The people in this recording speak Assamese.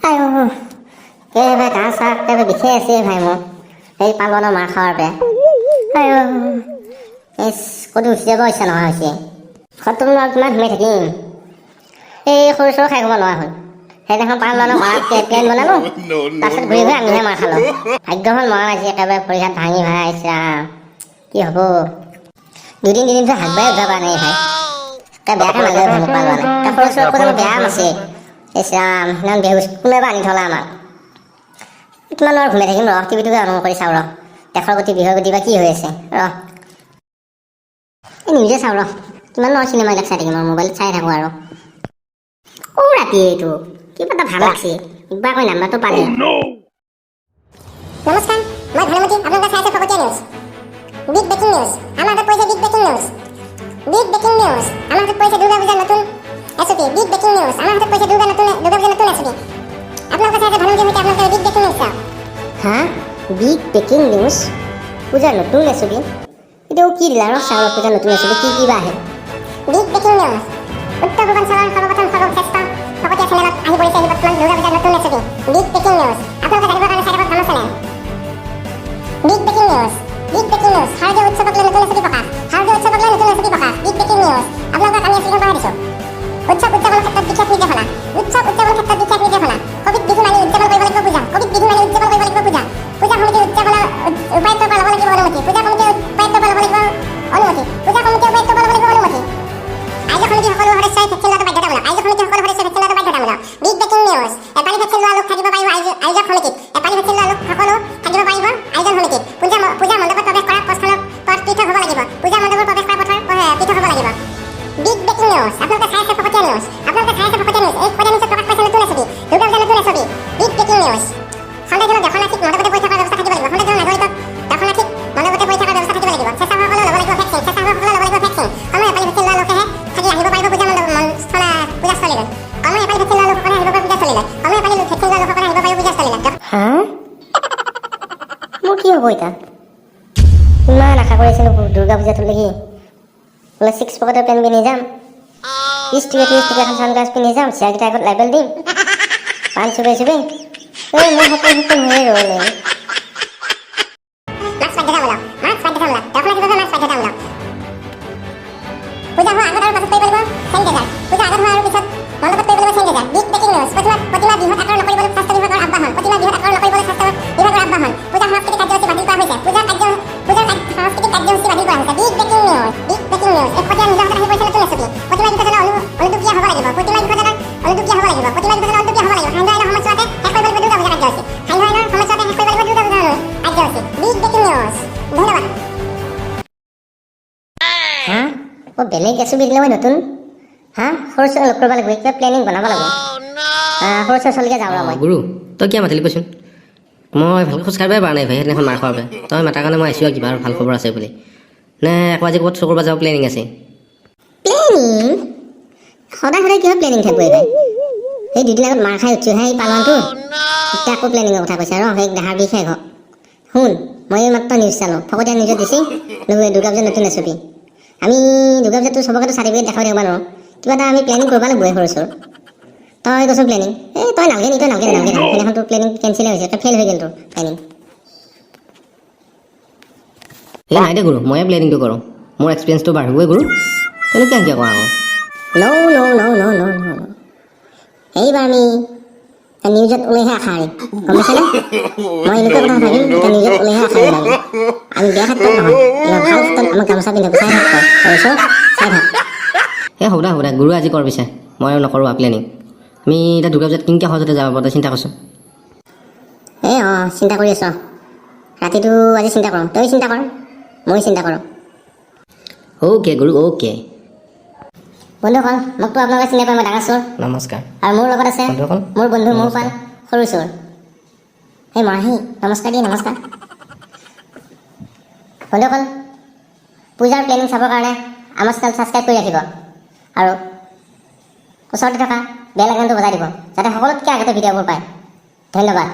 আই একেবাৰে গা চা একেবাৰে বিষাই আছে ভাই মোৰ, সেই পালোৱানৰ মাৰ খোৱাৰ বাবে। আই ইছ, ক'তো উঠি যাব ইচ্ছা নোহোৱা হৈছে। ঘৰতনো আৰু কিমান সোমাই থাকিম? এই সৰু চৰু খাই খাব নোৱাৰা হ'ল। সেইদিনাখন পালোৱানক মাৰাত প্লেন বনালো, তাৰপিছত ঘূৰি ঘূৰি আমিহে মাৰ খালোঁ। ভাগ্য হ'ল মৰা আজি। একেবাৰে ভৰি হাত ভাঙি ভাই, ইছ ৰাম, কি হ'ব? দুদিন তিনিদিন ধৰি হাত বাই উঠাব পৰা নাই ভাই। একে বেয়াকে মাৰিলে ভাই মোক পালোৱানে। সৰু চৰু জানো বেয়া মাছে। ইছ ৰাম, সেইদিনাখন বেহুচ কোনেবা আনি থলা আমাক। কিমান আৰু ঘুমাই থাকিম? ৰ, টিভিটোকে অন কৰি চাওঁ। ৰ, দেশৰ গতি, বিহৰ গতি বা কি হৈ আছে। ৰ, এই নিউজে চাওঁ। ৰ, কিমান আৰু চিনেমাবিলাক চাই থাকিম আৰু? মোবাইলত চাই থাকোঁ আৰু। অ' ৰাতি এইটো কিবা এটা ভাল লাগছে, একবাৰ কৈ নাম্বাৰটো পালে। নমস্কাৰ, মই ভানুমতী, আপোনালোকে চাই আছে ফকতীয়া নিউজ। বিগ ব্ৰেকিং নিউজ আমাৰ হাতত পৰিছে। Big breaking news, big breaking news আমাৰ হাতত পৰিছে। দুৰ্গা পূজাৰ নতুন এছঅ'পি। বিগ ব্ৰেকিং নিউজ আমাৰ হাতত পৰিছে। দুৰ্গা পূজাৰ নতুন এছঅ'পি। আপোনালোকে চাই আছে ভানুমতীৰ সৈতে, আপোনালোকে বিগ ব্ৰেকিং নিউজ চাওক। হা, বিগ ব্ৰেকিং নিউজ, পূজাৰ নতুন এছঅ'পি। এইটো কি দিলা? আৰু চাওঁ, পূজাৰ নতুন এছঅ'পি কি কি বা আহে। বিগ ব্ৰেকিং নিউজ, উত্তৰ পূৰ্বাঞ্চলৰ সৰ্বপ্ৰথম, সৰ্বশ্ৰেষ্ঠ ফকতীয়া চেনেলত আহি পৰিছে আহি বৰ্তমান দুৰ্গা পূজাৰ নতুন এছঅ'পি। বিগ ব্ৰেকিং নিউজ আপোনালোকে জানিবৰ কাৰণে চাই থাকক আমাৰ channel. Big breaking news, big breaking news, শাৰদীয় উৎসৱক লৈ নতুন এছঅ'পি প্ৰকাশ। শাৰদীয় উৎসৱক লৈ নতুন এছঅ'পি প্ৰকাশ। বিগ ব্ৰেকিং নিউজ আপোনালোকক আমি এছঅ'পিখন পঢ়াই দিছোঁ। উৎসৱ উদযাপনৰ ক্ষেত্ৰত বিশেষ নিৰ্দেশনা। উৎসৱ উদযাপনৰ ক্ষেত্ৰত বিশেষ নিৰ্দেশনা। কভিড বিধি মানি উদযাপন কৰিব লাগিব পূজা। কভিড বিধি মানি উদযাপন কৰিব লাগিব পূজা। পূজা সমিতিৰ উদযাপনৰ উপায়ুক্তৰ পৰা ল'ব লাগিব অনুমতি। পূজা কমিটিৰ উপায়ুক্তৰ পৰা ল'ব লাগিব অনুমতি। পূজা কমিটিৰ উপায়ুক্তৰ পৰা ল'ব লাগিব অনুমতি। আয়োজক সমিতিৰ সকলো সদস্যই ভেকচিন লোৱাটো বাধ্যতামূলক। আয়োজক সমিতিৰ সকলো সদস্যই ভেকচিন লোৱাটো বাধ্যতামূলক। বিগ ব্ৰেকিং নিউজ, এপালি ভেকচিন লোৱা লোক থাকিব পাৰিব আয়োজক সমিতিত। এপালি ভেকচিন লোৱা লোক সকলো থাকিব পাৰিব আয়োজন সমিতিত। পূজা মণ্ডপত প্ৰৱেশ কৰা প্ৰস্থানৰ পথ পৃথক হ'ব লাগিব। পূজা মণ্ডপত প্ৰৱেশ কৰা পথৰ পৃথক হ'ব লাগিব। বিগ ব্ৰেকিং নিউজ, আপোনালোকে চাই আছে ফকতীয়া নিউজ। আপোনালোকে চাই আছে ফকতীয়া নিউজ। এই ফকতীয়া নিউজত প্ৰকাশ পাইছে নতুন এছঅ'পি, দুৰ্গা পূজাৰ নতুন এছঅ'পি। বিগ ব্ৰেকিং নিউজ, সন্দেহজনক দৰ্শনাৰ্থীক মণ্ডপতে বহি থকাৰ ব্যৱস্থা থাকিব লাগিব। সন্দেহজনক নাগৰিকক দৰ্শনাৰ্থীক মণ্ডপতে বহি থকাৰ ব্যৱস্থা থাকিব লাগিব। স্বেচ্ছাসেৱকসকলেও ল'ব লাগিব ভেকচিন। স্বেচ্ছাসেৱকসকলেও ল'ব লাগিব ভেকচিন। কমেও এপালি ভেকচিন লোৱা লোকেহে থাকি আহিব পাৰিব পূজা মণ্ডপ স্থল পূজাস্থলীলৈ। কমেও এপালি ভেকচিন লোৱা লোকসকলে আহিব পাৰিব পূজাস্থলীলৈ। কমেও এপালি ভেকচিন লোৱা লোকসকলে আহিব পাৰিব পূজাস্থলীলৈ। হা, মোৰ কি হ'ব এতিয়া? ইমান আশা কৰিছিলোঁ দুৰ্গা পূজাটোলৈকে বোলে ছিক্স পকেটৰ পেণ্ট পিন্ধি যাম, 20 টকীয়া 30 টকীয়া এখন চানগ্লাছ পিন্ধি যাম, চেয়াৰকেইটা আগত লেবেল দিম, পাণ চুবাই চুবাই। এই মোৰ সপোন সপোন হৈয়ে ৰ'লে। মাস্ক বাধ্যতামূলক, মাস্ক বাধ্যতামূলক, দৰ্শনাৰ্থীৰ বাবে মাস্ক বাধ্যতামূলক। পূজা হোৱাৰ আগত আৰু পাছত কৰিব লাগিব চেনিটাইজাৰ। পূজা আগত হোৱা আৰু পিছত মণ্ডপত কৰিব লাগিব চেনিটাইজাৰ। বিগ ব্ৰেকিং নিউজ, প্ৰতিমা বৃহৎ আকাৰ নকৰিবলৈ স্বাস্থ্য বিভাগৰ আহ্বান। প্ৰতিমা বৃহৎ আকাৰ নকৰিবলৈ স্বাস্থ্য বিভাগৰ আহ্বান। পূজা সাংস্কৃতিক কাৰ্যসূচী বাতিল কৰা হৈছে। পূজাৰ সাংস্কৃতিক কাৰ্যসূচী বাতিল কৰা হৈছে। Big breaking news, big breaking news, এই ফকতীয়া নিউজৰ হাতত আহি পৰিছে নতুন এছঅ'পি। প্ৰতিমা বিসৰ্জনৰ অনুদুপীয়া হ'ব লাগিব। প্ৰতিমা বিসৰ্জনৰ অনুদুপীয়া হ'ব লাগিব। প্ৰতিমা বিসৰ্জনৰ অনুদুপীয়া হ'ব লাগিব। সান্ধ্য আইনৰ সময়ছোৱাতে শেষ কৰিব লাগিব দুৰ্গা পূজা কাৰ্যসূচী। সান্ধ্য আইনৰ সময়ছোৱাতে শেষ কৰিব লাগিব দুৰ্গা পূজাৰ কাৰ্যসূচী। বিগ ব্ৰেকিং নিউজ, ধন্যবাদ। হা, অ' বেলেগ এছঅ'পি দিলে মই নতুন। হা, সৰু ছোৱালী লগ কৰিব লাগিব, কিবা প্লেনিং বনাব লাগিব। সৰু ছোৱালীকে যাওঁ ৰ মই। গুৰু, তই কিয় মাতিলি কচোন? মই ভালকৈ খোজকাঢ়িবই পৰা নাই ভাই সেইদিনাখন মাৰ খোৱাৰ বাবে। তই মাতাৰ কাৰণে মই আহিছোঁ আৰু কিবা আৰু ভাল খবৰ আছে বুলি নে আকৌ আজি ক'ৰবাত চুৰ কৰিব যাব প্লেনিং আছে? প্লেনিং? সদায় সদায় কিহৰ প্লেনিং থাকিব এই ভাই? সেই দুদিন আগত মাৰ খাই উঠিছোঁ সেই পালোৱানটো, এতিয়া আকৌ প্লেনিঙৰ কথা কৈছে। আৰু সেই দেহাৰ বিষ শেষ হওক। শুন, মই এই মাত্ৰ নিউজ চালোঁ, ফকতীয়া নিউজত দিছে দুৰ্গা পূজাৰ নতুন এছঅ'পি। আমি দুৰ্গা পূজাটো চবকেতো চাৰ্টিফিকেট দেখাব থাকিব নোৱাৰোঁ। কিবা এটা আমি প্লেনিং কৰিব লাগিব। সৰু চোৰ, তই কচোন প্লেনিং। এই তই নালাগে নি, তই নালাগে, নালাগে। সেইদিনাখন তোৰ প্লেনিং কেঞ্চেল হৈছে, ফেইল হৈ গ'ল তোৰ প্লেনিং। এই নাই দে গুৰু, ময়ে প্লেনিংটো কৰোঁ, মোৰ এক্সপিৰিয়েঞ্চটো বাঢ়িবই। গুৰু, তইনো কিয় কিয় কোৱা আকৌ? No, no, no, no, no, no. এইবাৰ আমি নিউজত ওলাইহে আশা হাৰিম, গম পাইছেনে? মই এনেকুৱা কথা ভাবিম, এতিয়া নিউজত ওলাইহে আশা হাৰিম আমি। আমি বেয়া ক্ষেত্ৰত নহয়, এইবাৰ ভাল ক্ষেত্ৰত আমাক গামোচা পিন্ধাব। চাই থাক তই, তাৰপিছত চাই থাক। এই হ'ব দে, হ'ব দে গুৰু, আজি কৰ পিছে, মই আৰু নকৰোঁ প্লেনিং। আমি এতিয়া দুৰ্গা পূজাত কেনেকৈ সহজতে যাব পাৰোঁ, তই চিন্তা কৰচোন। এই অঁ, চিন্তা কৰি আছ। ৰাতিটো আজি চিন্তা কৰোঁ, তই চিন্তা কৰ, মই চিন্তা কৰোঁ। অ'কে গুৰু, অ'কে। বন্ধুসকল, মোকতো আপোনালোকে চিনি পায়, মই ডাঙৰ চোৰ। নমস্কাৰ। আৰু মোৰ লগত আছে বন্ধুসকল, মোৰ বন্ধু, মোৰ পাল সৰু চোৰ। এই মৰাহি, নমস্কাৰ দিয়ে, নমস্কাৰ। বন্ধুসকল, পূজাৰ প্লেনিং চাবৰ কাৰণে আমাৰ চেনেল ছাবস্ক্ৰাইব কৰি ৰাখিব আৰু ওচৰতে থকা বেল আইকনটো বজাই দিব, যাতে সকলোতকৈ আগতে ভিডিঅ'বোৰ পায়। ধন্যবাদ।